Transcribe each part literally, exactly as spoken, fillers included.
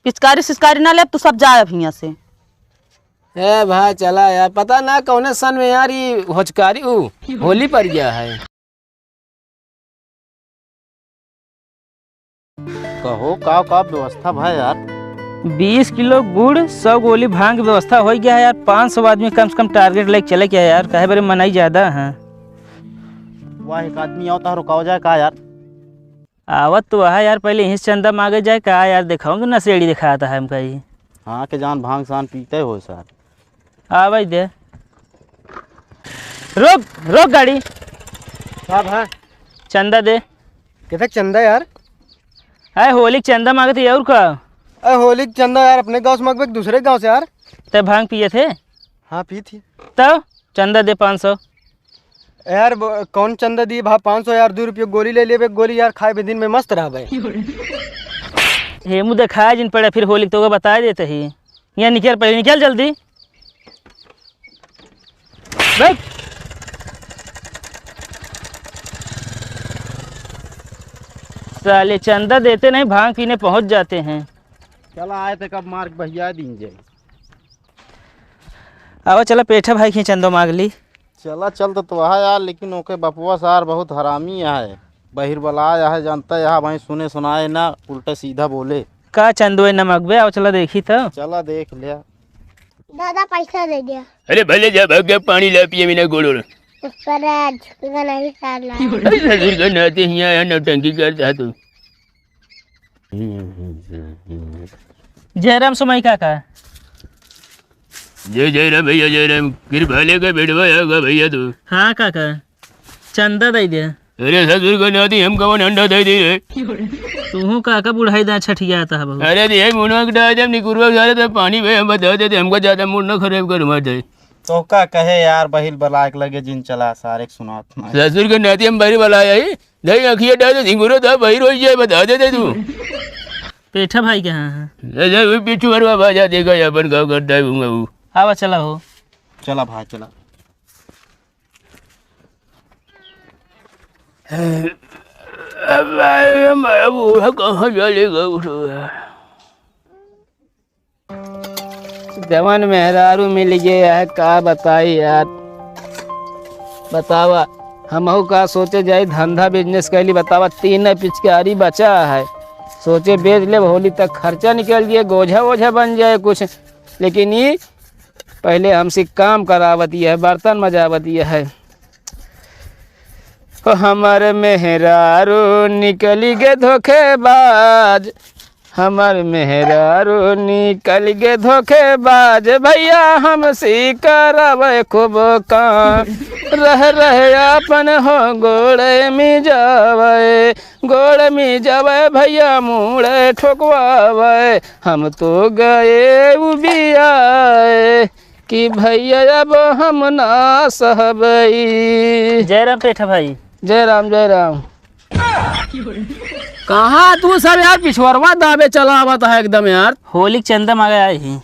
पिचकारी सिचकारी ना लेब, तू सब जा अब हियाँ से। ए भाई, चला यार, पता ना कौने सन में यार, ई होचकारी, ऊ, होली पड़ गया है। कहो, का, का व्यवस्था भा यार? बीस किलो गुड़, सौ गोली भांग के व्यवस्था होइ गया है यार। पाँच सौ आदमी कम से कम target लेके चले क्या यार, काहे बरे मनई ज्यादा है। वाह, एक आदमी आवत है, रुकावा जाए का यार? आवत तो वहा यार, पहले यहीं से चंदा मांगे जाए का यार, देखाऊंगे नशेड़ी दिखाता है हमका ये। हाँ, के जान भांग सान पीते हो सर। आवे दे। रोक, रोक गाड़ी। का भा? चंदा दे। केथा चंदा यार? अरे होली के चंदा मांगत ही और का? अरे होली के चंदा यार अपने गाँव से मांगबे कि दूसरे गाँव से यार? ते भांग पिए थे? हाँ, पी थी। तो चंदा दे पाँच सौ। यार, ब-, कौन चंदा दी भा पाँच सौ यार, दो रुपये गोली ले लेबे, गोली यार खाए भी दिन में मस्त रहबे। हेमू देखाए जिन पड़े, फिर होली के तो बताए देते ही। यहाँ निकल, पहले निकल जल्दी। बैठ। साले चंदा देते नहीं, भांग पीने पहुंच जाते हैं। चला आए थे कब मार के भैया दीन जाए। आवा चला पेठा भाई के चंदो मांग ली। चला चल तो, तो वहा यार, लेकिन ओके बपुआ सार बहुत हरामी है, बहिर बलाय है, जानता है, यहाँ भाई सुने सुनाए ना, उल्टा सीधा बोले। का चंदो है ना मांगबे, आवा चला देखी तो। चला देख लिया। दादा पैसा दे दिया। अरे भले जा भाग जा, पानी ला पिए बिना गोड़ो। पर आज का नहीं साला। अरे ससुर का नाते हियाँ आया नौटंकी करता तू। जयराम सुमाई काका। जय जयराम भैया, जयराम। फिर भले का बेटवा आएगा भैया तू। हाँ काका, चंदा दे दे। अरे ससुर का नाती हम कवन अंडा दे दे रे? तूहू काका बुढ़ाई दा छठियाता है बहुत। अरे दे मुनवा के डाल जब निकुरवा सारे तो पानी में हम बता देते, हमको ज्यादा मूड ना खराब कर मार दे। तो का कहे यार, बहिल बलाक लगे जिन चला सारे के सुनात ना। ससुर के नाती हम बहिर बलाया ही, दही अखिया डाल दे, झिंगुरो दा बहिर हो जाए, बता देते तू। पेठा भाई कहाँ है? ले जा, वही पीछू मरवा बाजा देगा, ये अपन गाँव करता है, घूंगा वो। आवा चला हो। चला भाई, चला। अब आए, हमारा बूढ़ा कहाँ चले गए उठो यार। जवन मेहरारू मिल गए है, का बताई यार। बतावा, हमहू का सोचे जाई, धंधा business कैली। बतावा, तीन पिचकारी बचा है, सोचे बेच ले, होली तक खर्चा निकल जाए, गोझा वोझा बन जाए कुछ। लेकिन ई पहले हमसे काम करावती है, बर्तन मजावती है। ओ हमर मेहरारू निकली गे धोखेबाज, हमर मेहरारू निकल गे धोखेबाज, भैया हमसे करावे खूब काम। रह रह आपन हो गोड़े मिजावे, गोड़ मिजावे भैया मूड़े ठोकवावे। हम तो गए उबियाए कि भैया अब हम ना सहबई। जय राम पेठा भाई। जय राम, जय राम। कहाँ तू सब यार पिछवरवा दाबे चला आवत है एकदम यार। होली के चंदा मांगे आए ही।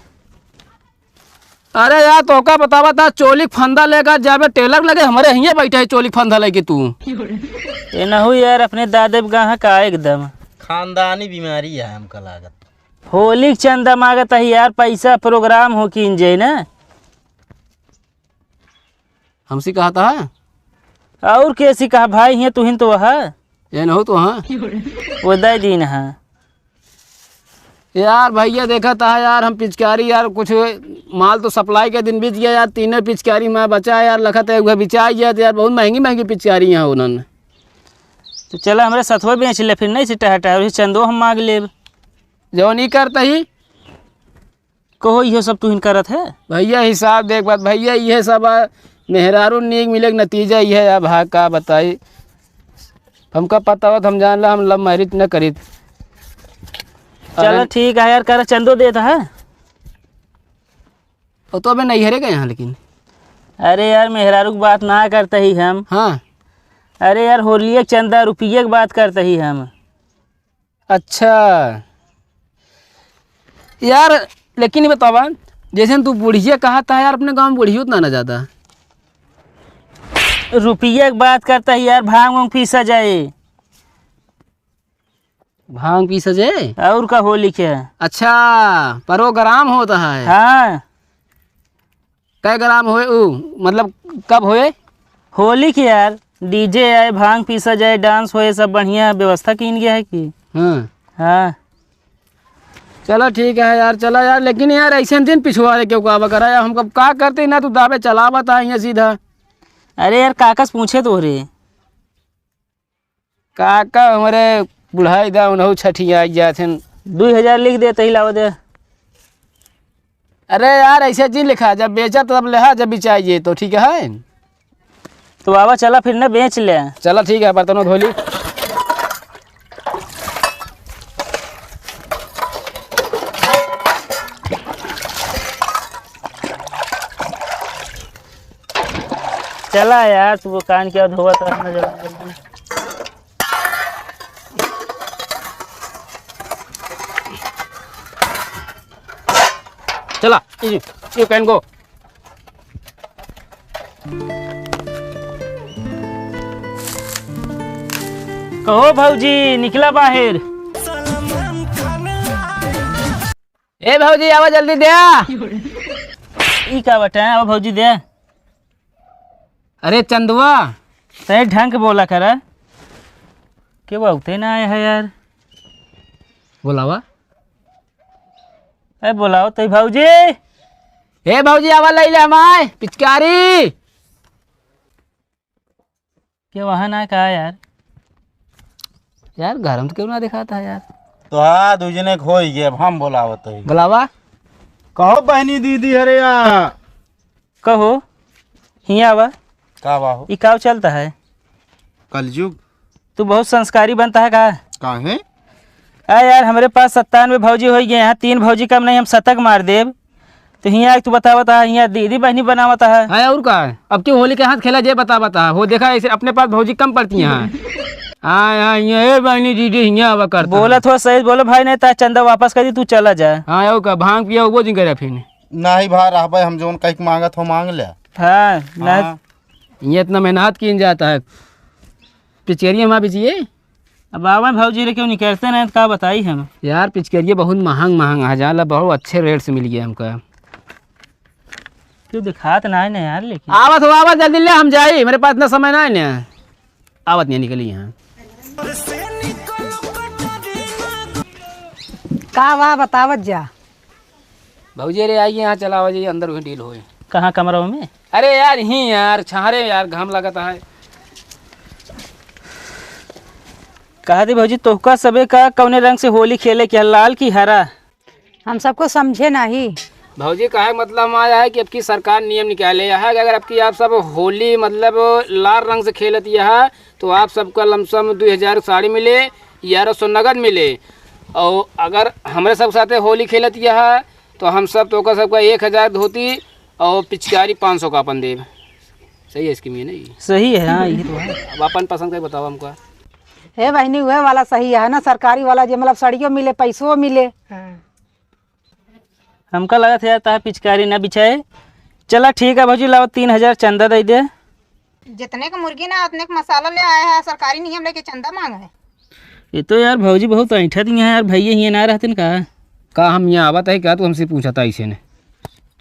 अरे यार तोका बतावा था, चोली के फंदा लेकर जाबे टेलर लगे, हमरे हिये बैठे है चोली के फंदा लेके तू। ये ना हो यार, अपने दादे पे गाहक आए एकदम। खानदानी बीमारी है हमका लागत। होली के चंदा मांगत है यार, पैसा program हो कीन जाए ना। हमसे कहा था? और कैसी कहा भाई, ये तुहिन तो वह। ये न हो तो हाँ। वो दे दीन है। यार भैया देखा था यार, हम पिचकारी यार, कुछ माल तो supply के दिन बीत गया यार, तीनों पिचकारी में बचा है यार, लखत है वह बिचा गया तो यार, बहुत महंगी महंगी पिचकारी यहाँ उन्होंने। तो चला हमरे सथवा बेच ले, फिर नहीं से टहटा, और चंदो हम मांग लेब। जौन ई करता ही। कहो, इहो सब तुहिन करत है? भैया, हिसाब देख बात, भैया, इहे सब आ, मेहरारू नीक मिले के नतीजा इहे आ, भा, का बताई? हमका पता होत, हम जान ला, हम love marriage न करीत। चलो, अरे ठीक है यार, कर चंदो देत है। वो तो अबे नैहरे गए हैं, लेकिन। अरे यार, मेहरारू की बात ना करते ही हम। हाँ। अरे यार, होलिये के चंदा, रुपये की बात करते ही हम। अच्छा यार, लेकिन ये बतावा, जैसे तू बुढ़िया कहा था यार, अपने गाँव में बुढ़ियो उतना ना ज्यादा। रुपये की बात करता है यार, भांग वांग पीसा जाए। भांग पीसा जाए? और का होली के है? अच्छा, प्रोग्राम होता है। हाँ। कै ग्राम होए उ, मतलब कब होए? होली के यार, डीजे आए, भांग पीसा जाए, डांस होए, सब बढ़िया व्यवस्था कीन गया है कि। हाँ। हाँ। चला ठीक है यार, चला यार, लेकिन यार ऐसे दिन पिछुआ रे क्यों का करा यार, हम कब का करते ना, तू दाबे चला बता यहाँ सीधा। अरे यार, काका से पूछे तो रे। काका हमरे बुढ़ाई दा उनहु छठिया जात हन। दुई हजार लिख दे, तही लावा दे। अरे यार, ऐसे जी लिखा, जब बेचा तब लेहा, जब बिचाइए तो ठीक है। तो बाबा चला फिर ना बेच ले। चला ठीक है, बर्तनों धो ली। चला यार, तू कान क्या धोवत रहना जल्दी जल्दी। चला, you, you can go। कहो भौजी, निकला बाहर। ए भौजी, आवा जल्दी द्या। ई का बटे, आवा भौजी द्या। अरे चंदवा। तै ढंग के बोला करा। के बहुते ना आया है यार। बोलावा। ए बोलाओ तै भौजी। ए भौजी, आवा लई ले हमार पिचकारी। के वहाँ ना का यार? यार, घर में तो क्यों ना दिखाता है यार? तो हाँ, दू जने के होई गए, अब हम बोलावत हई। बुलावा। कहो बहनी दीदी, अरे या। कहो, हियाँ आवा। का बा हो? ई का चलता है? कलयुग। तू बहुत संस्कारी बनता है का? काहे? आ यार, हमरे पास सत्तानवे भौजी होई गए हैं, तीन भौजी कम नहीं, हम शतक मार देब। तो हियाँ एक तू बतावत है, हियाँ दीदी बहनी बनावत है। हाँ, और का है? अब क्यों होली के हाथ खेला जे बता बता, वो देखा ऐसे अपने पास भौजी कम पड़ती हैं। हाँ, हाँ, ये ए बहनी दीदी हियाँ आवा करता बोला है। थोड़ा सही बोलो भाई, नहीं तो चंदा वापस कर दी, तू चला जा। हाँ, और का, भांग पिया वो जिन करे फिर। नाही भाई रहबे, हम जौन कहिक मांगत हो मांग ले। हाँ, ना। हाँ। ये इतना मेहनत कीन जाता है। पिचकरिया माँ बिचिए। अब आवन भौजी रे, क्यों निकलते नहीं तो का बताई हम। यार, पिचकरिया बहुत महंग महंग है, जान ला, बहुत अच्छे रेट से मिल गया हमका। क्यों दिखात ना है ना यार, लेकिन। आवत हो, आवत, जल्दी ले, हम जाई, मेरे पास इतना समय ना है ना। आवत नहीं निकली यहाँ। का बा, बतावत जा। भौजी, अरे आइए यहाँ, चला आवा जाइए, अंदर वहीं डील होए। कहाँ कमरा में? अरे यार, यहीं यार, छाहरे यार, घाम लागत है। कहा थी भौजी, तोहका सबे का कौने रंग से होली खेले के है, लाल की हरा? हम सबको समझे नहीं। भौजी, कहे मतलब हमारा है कि अब की सरकार नियम निकाले है कि अगर अब की आप सब होली मतलब लाल रंग से खेलत यह, तो आप सबका लमसम दुई हजार साड़ी मिले, ग्यारह सौ नगद मिले। और अगर हमरे सब साथे होली खेलत यह, तो हम सब तो ओकर सबका एक हजार धोती और पिचकारी पाँच सौ का अपन देब। सही है स्कीम ये, नहीं? सही है, हाँ, ये तो है। अब अपन पसंद का बताओ हमको। हे बहनी, वह वाला सही है ना, सरकारी वाला, जे मतलब साड़ियों मिले, पैसों मिले। हाँ। हमका लगत है यार, तार पिचकारी ना बिछाए। चला ठीक है भौजी, लाओ तीन हजार चंदा दे दे। जितने का मुर्गी ना, उतने का मसाला ले आया है, सरकारी नियम लेके चंदा मांगा है। ये तो यार भौजी बहुत ऐंठा दी है यार, भैया हियाँ ना रहते न का? का हम यहाँ आवत है क्या, तू हमसे पूछा था इसे ने?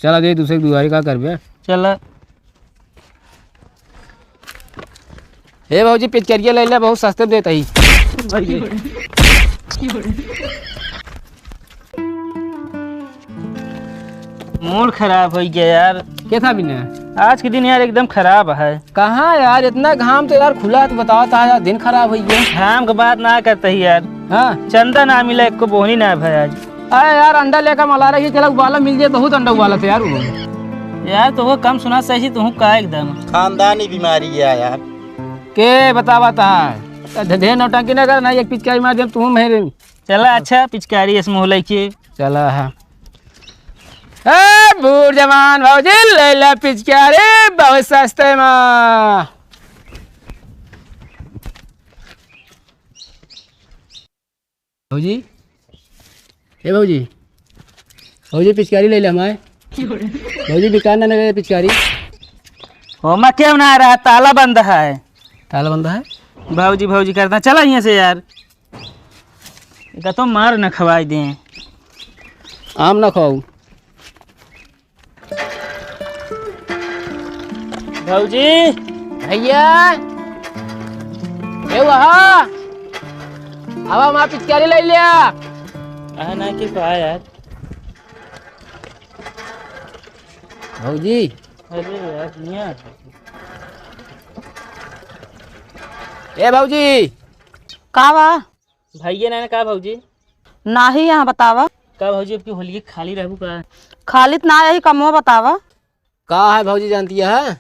चला दे दूसरे के दुआरे, का करबे? चला। हे भौजी, पिचकरिया ले ले, बहुत सस्ते में देत ही। मूड खराब हो गया यार। कैसा भी नहीं? आज के दिन यार एकदम खराब है। कहाँ यार, इतना घाम तो यार खुला है, तो बताओ तो यार, दिन खराब हो गया। घाम के बात ना करते ही यार। हाँ। चंदा ना मिला, एक को बोहनी ना भाई आज। अरे यार, अंडा लेकर मला रही, चला उबाला मिल जाए, बहुत अंडा उबाला था यार वो। यार, तो वो कम सुना सही, तू का एकदम। खानदानी बीमारी है यार। के बतावा ता? ढे-, ढेर नौटंकी ना कर, ना एक पिचकारी मार दे, तू मेरे। चला, अच्छा, पिचकारी इस मुँह लेके। चला, हाँ। ए, बूढ़ जवान भौजी, ले ला पिचकारी, बहुत सस्ते मा। भौजी, ए भौजी, भौजी पिचकारी ले ले हमारे। भौजी बिकार ना लगे पिचकारी। ओमा क्यों ना आ रहा, ताला बंद है। ताला बंद है? भौजी, भौजी करता, चला यहाँ से यार। एका तो मार न खवाई दे। आम न खाऊ। भौजी। भैया। ए वहा। हवा माँ पिचकारी ले लिया। आ ना के पा यार। भौजी। अरे यार, मियाँ। ए भौजी। का बा? भैया ना का भौजी? नाही यहाँ बतावा। का भौजी, अब की होली खाली रहबू का? खाली त ना यही कमवा बतावा। का है भौजी, जानती है?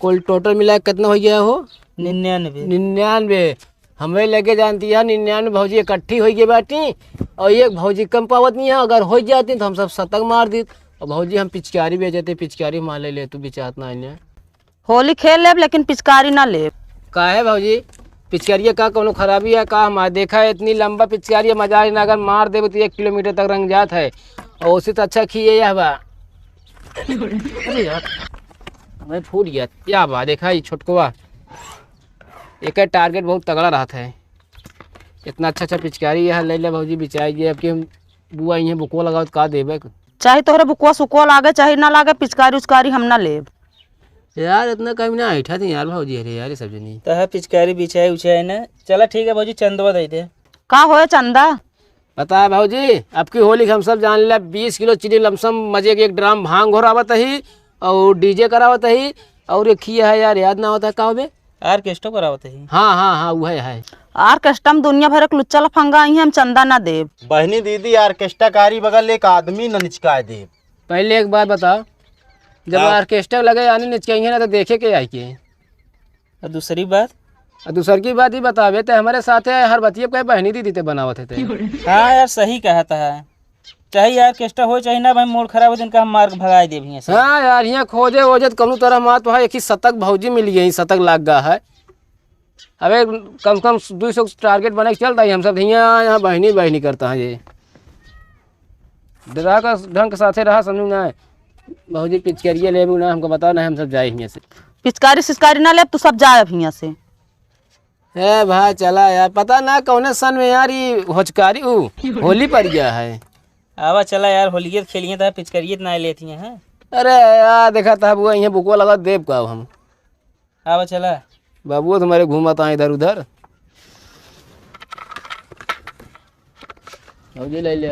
कुल टोटल मिला के कितना हो गया हो? निन्यानवे। निन्यानवे। हमें लगे जानती है निन्यानवे भौजी इकट्ठी हो गई बाटी और एक भौजी कम पावत नहीं है। अगर हो जाती तो हम सब शतक मार दीत। और भौजी हम पिचकारी बेचते, पिचकारी मार ले, ले तू बेचात ना है। होली खेल लेब लेकिन पिचकारी ना लेब। काहे भौजी? पिचकारिया का कौनो खराबी है का? हमारे देखा है इतनी लंबा पिचकारी है, मजा ना, अगर मार देबे तो एक किलोमीटर तक रंग जात है। और उससे तो अच्छा खिए यह बा। अरे यार, मैं फूट गया। क्या बा, देखा ये छोटकवा, एक टारगेट बहुत तगड़ा रहत है। इतना अच्छा अच्छा पिचकारी यह ले ले भौजी, बिचाई जे। अब कि हम बुआ इहे बुकवा लगावत का देबे? चाहे तोहरे बुकवा सुकवा लागे चाहे ना लागे, पिचकारी उचकारी हम ना लेब। यार इतना कम ना ऐठा थी यार भौजी, अरे यार ये सब जनी। तह पिचकारी बिछाए उछाए ना। चला ठीक है भौजी, चंदवा दे दे। का होए चंदा? पता है भौजी, अब की होली के हम सब जान ले, बीस किलो चीनी लमसम, मजे के एक ड्राम भांग घोरावत ही और डीजे करावत ही। और एक ही है यार, याद ना होता है, का होबे? ऑर्केस्ट्रा करावत ही। हाँ हाँ हाँ, वह है। ऑर्केस्ट्रा में दुनिया भर के लुच्चा लफंगा आई हैं, हम चंदा ना देब। बहनी दीदी, ऑर्केस्ट्रा कारी बगल एक आदमी न निचकाए देब। पहले एक बात बताओ, जब का? ऑर्केस्ट्रा लगे यानी निचकाई है ना, तो देखे के आई के? और दूसरी बात? और दूसर की बात ही बतावे, ते हमारे साथ है, हर बतिये को बहनी दीदी ते बनावत है ते। हाँ यार, सही कहा था। चाहे ऑर्केस्ट्रा हो चाहे ना, भाई मूड खराब हो, इनका हम मार के भगाए देब हियाँ से। हाँ यार, हियाँ खोजे वोजे तो कौनो तरह मार तो है, एक ही शतक भौजी मिल गई, शतक लाग गा है। अबे कम से कम दो सौ टारगेट बने के चलता है, हम सब हियाँ यहाँ बहनी बहनी करता है ये। डरा का ढंग के साथे रहा समझू ना। भौजी पिचकारिया लेबू ना, हमको बताओ ना, हम सब जाए हियाँ से। पिचकारी सिचकारी ना लेब, तू सब जाए अब हियाँ से। ए भाई चला यार, पता ना कौने सन में यार ये होचकारी उ होली पर गया है। आवा चला यार, होलिये त खेलिये त पिचकारिये त ना लेती हैं, हाँ? अरे यार देखा था बुआ, इहे बुकवा लगा देब का हम। आवा चला। बाबुआ तुम्हारे घूमत आए इधर उधर। भौजी ले ले।